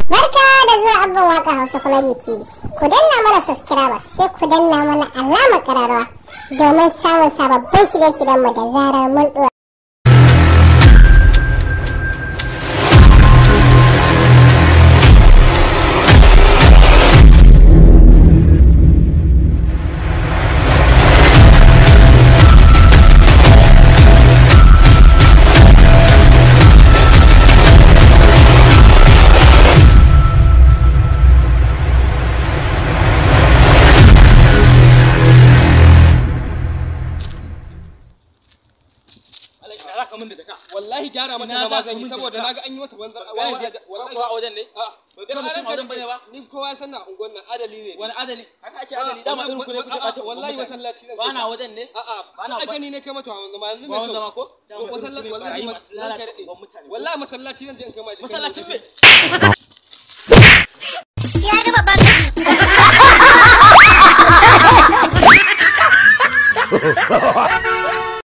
Barka da zuwa Abban Waka Hausa Comedy TV. Ku danna mana subscribe sai ku danna mana alamar kararrawa domin samun sababbin shirye-shiryenmu da zarar mun ɗora. Wallahi gyara mata zama zan yi saboda naga an yi mata banzar wallahi kowa a wajen ne ba ga mutum a wajen bane ba. Ni kowa ya sanna unguwan nan adali ne. Wani adali haka ake adali? Dama irin ku ne kuke bata. Wallahi masallaci zan ba na wajen ne. A'a, Ba na ba gani ne kai mata hawan zama yanzu. Ba wani zama ko masallaci wallahi mutane. Wallahi masallaci zan je in kai ma. Masallacin me? Ya ga babban gari.